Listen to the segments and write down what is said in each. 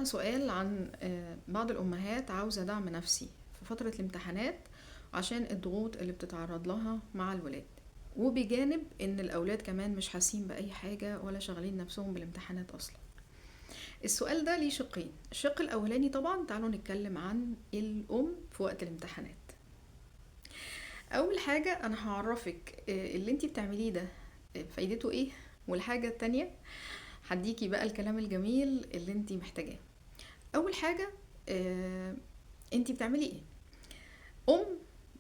عندنا سؤال عن بعض الأمهات عاوزة دعم نفسي في فترة الامتحانات عشان الضغوط اللي بتتعرض لها مع الولاد، وبجانب إن الأولاد كمان مش حاسين بأي حاجة ولا شغالين نفسهم بالامتحانات أصلا. السؤال ده ليه شقين. الشق الأولاني طبعا تعالوا نتكلم عن الأم في وقت الامتحانات. أول حاجة أنا هعرفك اللي انتي بتعمليه ده فايدته إيه، والحاجة التانية هديكي بقى الكلام الجميل اللي انتي محتاجاه. أول حاجة، انتي بتعملي إيه؟ أم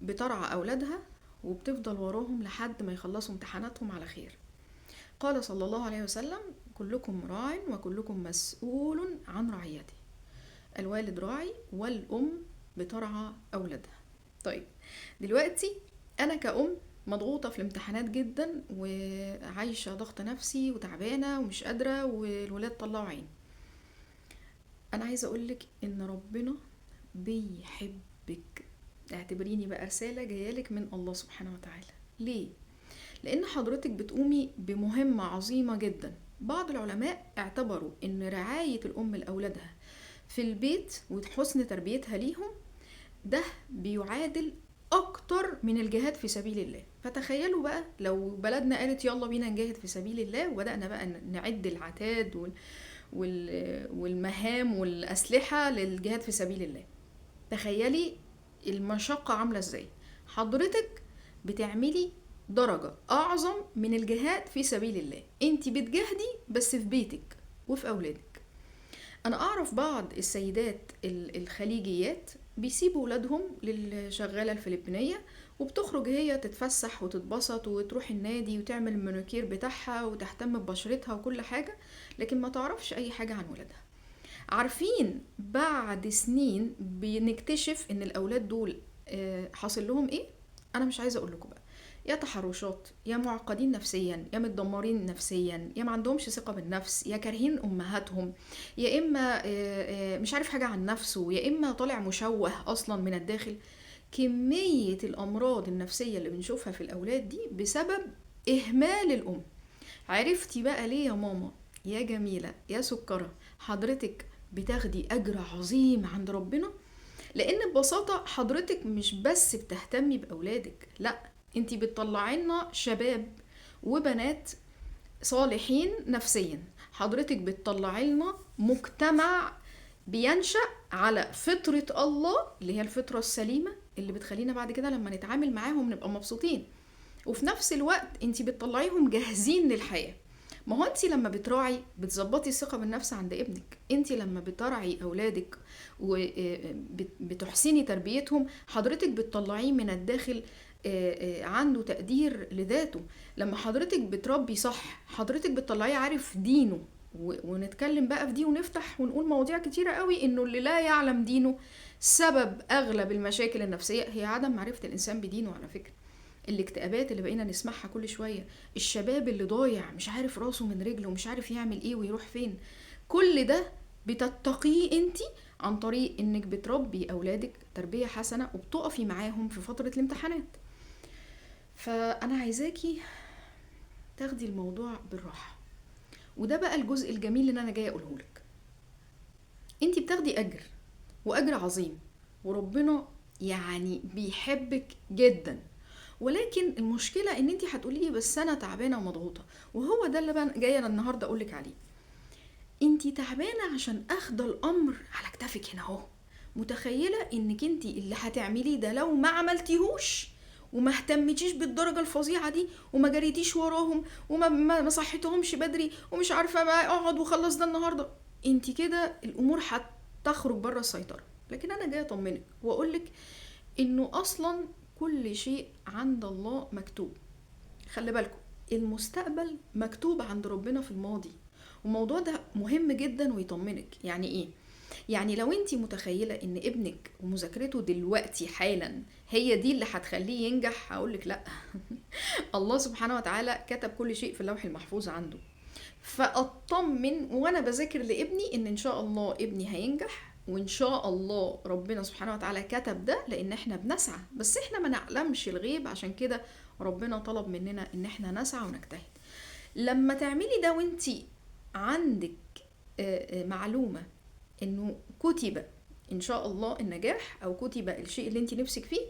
بترعى أولادها وبتفضل وراهم لحد ما يخلصوا امتحاناتهم على خير. قال صلى الله عليه وسلم: كلكم راع وكلكم مسؤول عن رعيته. الوالد راعي والأم بترعى أولادها. طيب دلوقتي أنا كأم مضغوطة في الامتحانات جدا وعايشة ضغط نفسي وتعبانة ومش قادرة والولاد طلعوا عيني. أنا عايزة أقولك إن ربنا بيحبك. اعتبريني بقى رسالة جايالك من الله سبحانه وتعالى. ليه؟ لأن حضرتك بتقومي بمهمة عظيمة جدا. بعض العلماء اعتبروا إن رعاية الأم لأولادها في البيت وحسن تربيتها ليهم ده بيعادل أكتر من الجهاد في سبيل الله. فتخيلوا بقى لو بلدنا قالت يلا بينا نجاهد في سبيل الله، وبدأنا بقى نعد العتاد والمهام والأسلحة للجهاد في سبيل الله. تخيلي المشقة عاملة ازاي. حضرتك بتعملي درجة أعظم من الجهاد في سبيل الله. انتي بتجاهدي بس في بيتك وفي أولادك. أنا أعرف بعض السيدات الخليجيات بيسيبوا ولادهم للشغالة الفلبينية، وبتخرج هي تتفسح وتتبسط وتروح النادي وتعمل المانيكير بتاعها وتهتم ببشرتها وكل حاجة، لكن ما تعرفش أي حاجة عن ولادها. عارفين بعد سنين بنكتشف إن الأولاد دول حاصل لهم إيه؟ أنا مش عايزة أقول لكم بقى، يا تحرشات، يا معقدين نفسيا، يا متدمرين نفسيا، يا ما عندهمش ثقة بالنفس، يا كارهين أمهاتهم، يا إما مش عارف حاجة عن نفسه، يا إما طالع مشوه أصلا من الداخل. كمية الأمراض النفسية اللي بنشوفها في الأولاد دي بسبب إهمال الأم. عرفتي بقى ليه يا ماما يا جميلة يا سكرة حضرتك بتاخدي أجر عظيم عند ربنا؟ لأن ببساطة حضرتك مش بس بتهتمي بأولادك، لأ، انتي بتطلعي لنا شباب وبنات صالحين نفسيا. حضرتك بتطلعي لنا مجتمع بينشأ على فطرة الله اللي هي الفطرة السليمة اللي بتخلينا بعد كده لما نتعامل معاهم نبقى مبسوطين، وفي نفس الوقت انتي بتطلعيهم جاهزين للحياة. ما هو انتي لما بتراعي بتظبطي الثقة بالنفس عند ابنك، انتي لما بتراعي اولادك وبتحسني تربيتهم حضرتك بتطلعيه من الداخل عنده تقدير لذاته. لما حضرتك بتربي صح حضرتك بتطلعيه عارف دينه، ونتكلم بقى في دي ونفتح ونقول مواضيع كتيرة قوي انه اللي لا يعلم دينه سبب اغلب المشاكل النفسية هي عدم معرفة الانسان بدينه. على فكرة الاكتئابات اللي بقينا نسمعها كل شوية، الشباب اللي ضايع مش عارف راسه من رجله ومش عارف يعمل ايه ويروح فين، كل ده بتتقيه انتي عن طريق انك بتربي اولادك تربية حسنة وبتقفي معاهم في فترة الامتحانات. فانا عايزاكي تاخدي الموضوع بالراحة، وده بقى الجزء الجميل اللي انا جاية اقوله لك. انتي بتاخدي اجر، واجر عظيم، وربنا بيحبك جدا، ولكن المشكلة ان انتي هتقولي لي بس انا تعبانة ومضغوطة، وهو ده اللي بقى جاية النهاردة اقولك عليه. انتي تعبانة عشان اخدة الامر على كتافك هنا اهو، متخيلة انك انتي اللي هتعمليه ده لو ما عملتيهوش وما اهتمتيش بالدرجة الفظيعة دي وما جريتيش وراهم وما ما صحيتهمش بدري ومش عارفة ما اقعد وخلص ده النهاردة، انتي كده الامور هتخرج بره السيطرة. لكن انا جاية اطمنك واقولك انه اصلا كل شيء عند الله مكتوب. خلي بالكم المستقبل مكتوب عند ربنا في الماضي، والموضوع ده مهم جدا ويطمنك. يعني ايه؟ يعني لو انتي متخيلة ان ابنك ومذاكرته دلوقتي حالا هي دي اللي هتخليه ينجح، هقولك لا. الله سبحانه وتعالى كتب كل شيء في اللوح المحفوظ عنده. فاطمن وانا بذاكر لابني ان شاء الله ابني هينجح، وان شاء الله ربنا سبحانه وتعالى كتب ده، لان احنا بنسعى بس احنا ما نعلمش الغيب، عشان كده ربنا طلب مننا ان احنا نسعى ونجتهد. لما تعملي ده وانتي عندك معلومة انه كتب ان شاء الله النجاح او كتب الشيء اللي انت نفسك فيه،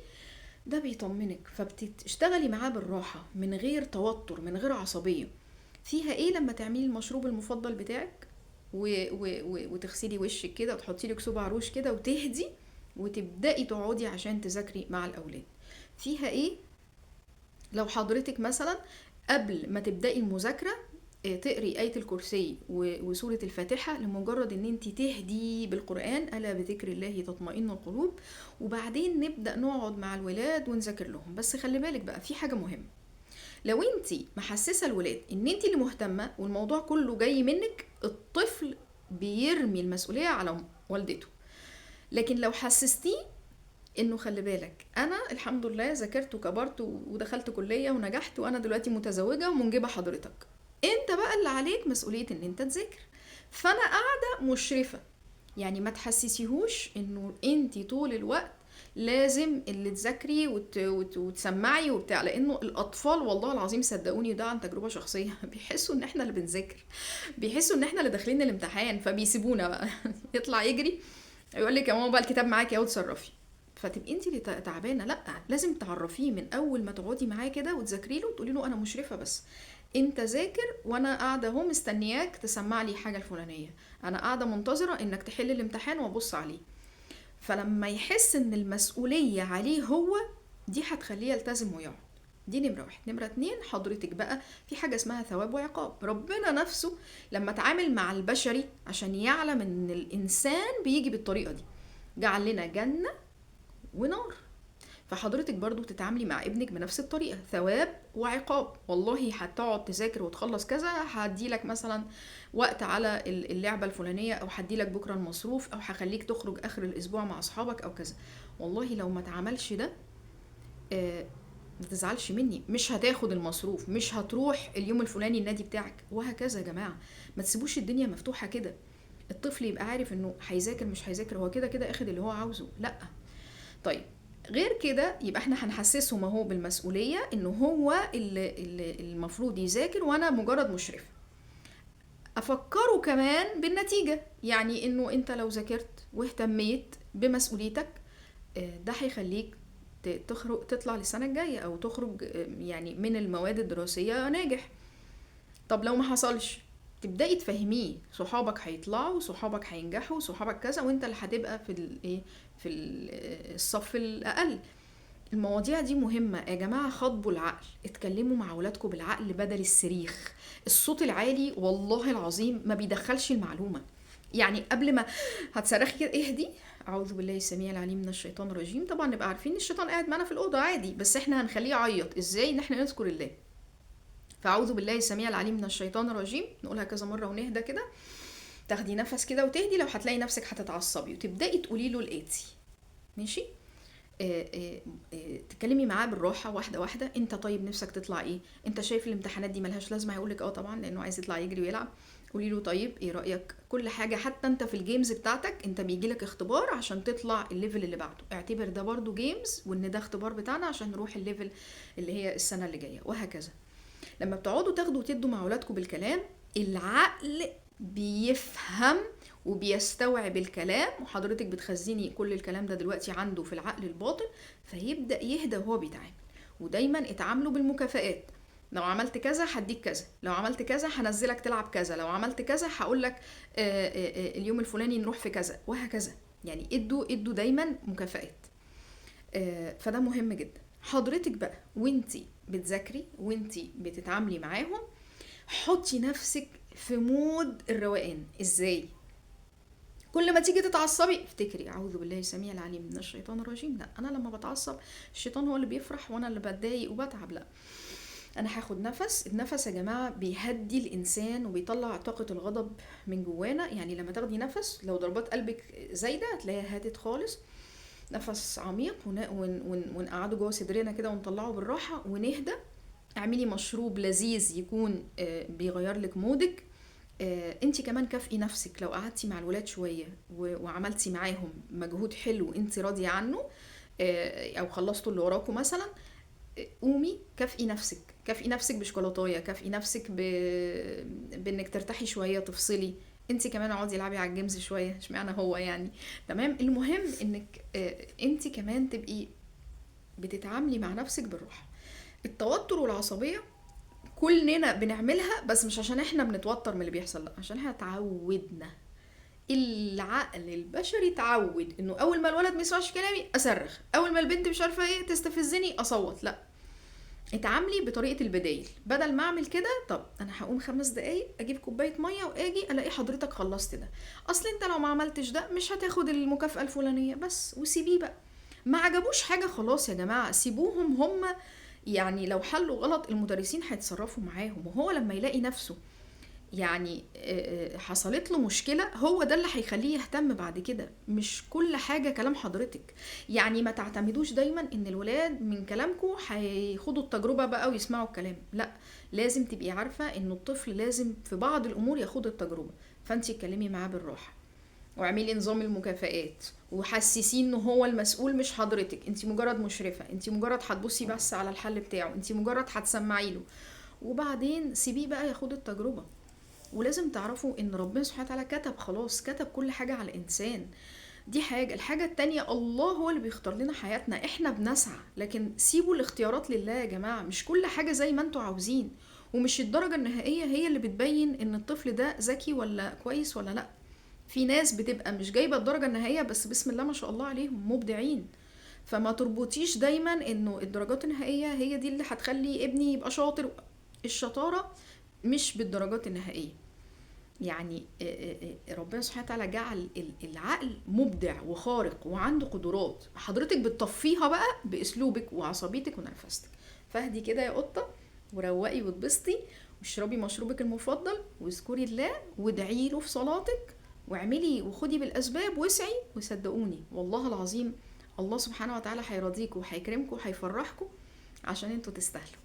ده بيطمنك. فبتشتغلي معاه بالراحة من غير توتر من غير عصبية. فيها ايه لما تعملي المشروب المفضل بتاعك وتغسلي وشك كده وتحطي لك صباع روج كده وتهدي وتبدأي تقعدي عشان تذاكري مع الأولاد؟ فيها ايه لو حضرتك مثلا قبل ما تبدأي المذاكرة تقري آية الكرسي وسورة الفاتحة لمجرد ان انت تهدي بالقرآن، ألا بذكر الله تطمئن القلوب، وبعدين نبدأ نقعد مع الولاد ونذاكر لهم. بس خلي بالك بقى في حاجة مهمة، لو انت محسسة الولاد ان انت اللي مهتمة والموضوع كله جاي منك، الطفل بيرمي المسؤولية على والدته. لكن لو حسستيه انه خلي بالك انا الحمد لله ذاكرت وكبرت ودخلت كلية ونجحت وانا دلوقتي متزوجة ومنجبة حضرتك، انت بقى اللي عليك مسؤولية ان انت تذاكر، فانا قاعدة مشرفة. يعني ما تحسسيهوش انه انت طول الوقت لازم اللي تذاكري وتسمعي وبتاع، لانه الاطفال والله العظيم صدقوني ده عن تجربة شخصية بيحسوا ان احنا اللي بنذاكر، بيحسوا ان احنا اللي داخلين الامتحان، فبيسيبونا بقى يطلع يجري يقول لك يا ماما بقى الكتاب معاكي اهو اتصرفي، فتبقي انت اللي تعبانة. لا، لازم تعرفيه من اول ما تقعدي معاه كده وتذاكري له وتقولي له انا مشرفة بس انت ذاكر وانا قاعدة اهو مستنياك تسمع لي حاجة الفلانية، انا قاعدة منتظره انك تحل الامتحان وابص عليه. فلما يحس ان المسؤولية عليه هو، دي هتخليه يلتزم ويقعد. دي نمره واحد. نمره اتنين، حضرتك بقى في حاجة اسمها ثواب وعقاب. ربنا نفسه لما اتعامل مع البشري عشان يعلم ان الانسان بيجي بالطريقة دي، جعل لنا جنة ونار. فحضرتك برضو تتعاملي مع ابنك بنفس الطريقة، ثواب وعقاب. والله هتقعد تذاكر وتخلص كذا، هديلك مثلا وقت على اللعبة الفلانية، او هديلك بكرة المصروف، او هخليك تخرج اخر الاسبوع مع اصحابك او كذا. والله لو ما اتعملش ده ما تزعلش مني، مش هتاخد المصروف، مش هتروح اليوم الفلاني النادي بتاعك، وهكذا. يا جماعة ما تسيبوش الدنيا مفتوحة كده، الطفل يبقى عارف انه هيذاكر مش هيذاكر، هو كده كده اخد اللي هو عاوزه. لا طيب غير كده يبقى احنا هنحسسه ما هو بالمسؤولية انه هو اللي المفروض يذاكر وانا مجرد مشرف. افكره كمان بالنتيجة، يعني انه انت لو ذاكرت واهتميت بمسؤوليتك ده هيخليك تخرج تطلع للسنة الجاية او تخرج يعني من المواد الدراسية ناجح. طب لو ما حصلش تبدأي تفهميه، صحابك هيطلعوا، صحابك هينجحوا، صحابك كذا، وانت اللي هتبقى في الايه، في الصف الاقل. المواضيع دي مهمة يا جماعة، خاطبوا العقل، اتكلموا مع اولادكم بالعقل بدل الصريخ. الصوت العالي والله العظيم ما بيدخلش المعلومة. يعني قبل ما هتصرخي كده اهدي، اعوذ بالله السميع العليم من الشيطان الرجيم. طبعا نبقى عارفين الشيطان قاعد معانا في الأوضة عادي، بس احنا هنخليه يعيط ازاي؟ ان احنا نذكر الله. فاعوذ بالله السميع العليم من الشيطان الرجيم، نقولها كذا مرة ونهدى كده، تاخدي نفس كده وتهدي. لو هتلاقي نفسك هتتعصبي وتبداي تقولي له الاتي، ماشي؟ تكلمي معاه بالراحة واحدة واحدة. انت طيب نفسك تطلع ايه؟ انت شايف الامتحانات دي ملهاش لازمه؟ هيقولك اه طبعا، لانه عايز يطلع يجري ويلعب. قولي له طيب ايه رايك؟ كل حاجة، حتى انت في ال games بتاعتك انت بيجي لك اختبار عشان تطلع ال level اللي بعده، اعتبر ده برضو games وان ده اختبار بتاعنا عشان نروح ال level اللي هي السنة اللي جاية، وهكذا. لما بتقعدوا تاخدوا وتدوا مع اولادكم بالكلام، العقل بيفهم وبيستوعب الكلام، وحضرتك بتخزني كل الكلام ده دلوقتي عنده في العقل الباطن، فيبدأ يهدى وهو بيتعامل. ودايما اتعاملوا بالمكافآت، لو عملت كذا هديك كذا، لو عملت كذا هنزلك تلعب كذا، لو عملت كذا هقولك اليوم الفلاني نروح في كذا، وهكذا. يعني ادوا دايما مكافآت، فده مهم جدا. حضرتك بقى وانتي بتذاكري وانتي بتتعاملي معاهم، حطي نفسك في mood الروقان. ازاي؟ كل ما تيجي تتعصبي افتكري اعوذ بالله السميع العليم من الشيطان الرجيم. لا، انا لما بتعصب الشيطان هو اللي بيفرح وانا اللي بتضايق وبتعب. لا، انا هاخد نفس. النفس يا جماعة بيهدي الانسان وبيطلع طاقة الغضب من جوانا. يعني لما تاخدي نفس، لو ضربات قلبك زايدة هتلاقيها هادت خالص. نفس عميق ونقعده جوه صدرنا كده ونطلعه بالراحة ونهدى. اعملي مشروب لذيذ يكون بيغير لك مودك. انت كمان كافئي نفسك لو قعدتي مع الولاد شوية وعملتي معاهم مجهود حلو انت راضية عنه، او خلصتوا اللي وراكم مثلا، قومي كافئي نفسك. كافئي نفسك بشوكولاتايه، كافئي نفسك بانك ترتاحي شوية، تفصلي. انت كمان اقعدي العبي على ال games شوية، اشمعنى هو يعني، تمام. المهم انك انت كمان تبقي بتتعاملي مع نفسك بالراحة. التوتر والعصبية كلنا بنعملها، بس مش عشان احنا بنتوتر من اللي بيحصل، لا، عشان احنا اتعودنا. العقل البشري اتعود انه اول ما الولد ما يسمعش كلامي اصرخ، اول ما البنت مش عارفه ايه تستفزني اصوت. لا، اتعاملي بطريقة البدايل. بدل ما اعمل كده، طب انا هقوم 5 دقايق اجيب كوباية مية واجي الاقي حضرتك خلصت ده، اصل انت لو ما عملتش ده مش هتاخد المكافاة الفلانية، بس وسيبيه بقى. ما عجبوش حاجة خلاص يا جماعة، سيبوهم هم، يعني لو حلوا غلط المدرسين هيتصرفوا معاهم. وهو لما يلاقي نفسه يعني حصلت له مشكلة، هو ده اللي هيخليه يهتم بعد كده. مش كل حاجة كلام حضرتك، يعني ما تعتمدوش دايما ان الولاد من كلامكم هيخوضوا التجربة بقى ويسمعوا الكلام، لا، لازم تبقي عارفة ان الطفل لازم في بعض الامور ياخد التجربة. فانتي اتكلمي معاه بالراحة، واعملي نظام المكافآت، وحسسيه ان هو المسؤول مش حضرتك، انتي مجرد مشرفة، انتي مجرد هتبصي بس على الحل بتاعه، انتي مجرد هتسمعي له، وبعدين سيبيه بقى ياخد التجربة. ولازم تعرفوا ان ربنا سبحانه وتعالى كتب خلاص، كتب كل حاجة على الانسان. دي حاجة. الحاجة التانية، الله هو اللي بيختار لنا حياتنا، احنا بنسعى، لكن سيبوا الاختيارات لله يا جماعة. مش كل حاجة زي ما انتوا عاوزين، ومش الدرجة النهائية هي اللي بتبين ان الطفل ده ذكي ولا كويس ولا لا. في ناس بتبقى مش جايبة الدرجة النهائية بس بسم الله ما شاء الله عليهم مبدعين. فما تربطيش دايما انه الدرجات النهائية هي دي اللي هتخلي ابني يبقى شاطر. الشطارة مش بالدرجات النهائية. يعني ربنا سبحانه وتعالى جعل العقل مبدع وخارق وعنده قدرات، حضرتك بتطفيها بقى باسلوبك وعصبيتك ونرفزتك. فاهدي كده يا قطة، وروقي واتبسطي، واشربي مشروبك المفضل، واذكري الله، وادعي له في صلاتك، واعملي وخدي بالاسباب واسعي، وصدقوني والله العظيم الله سبحانه وتعالى هيرضيكوا وهيكرمكوا وهيفرحكوا عشان انتوا تستاهلوا.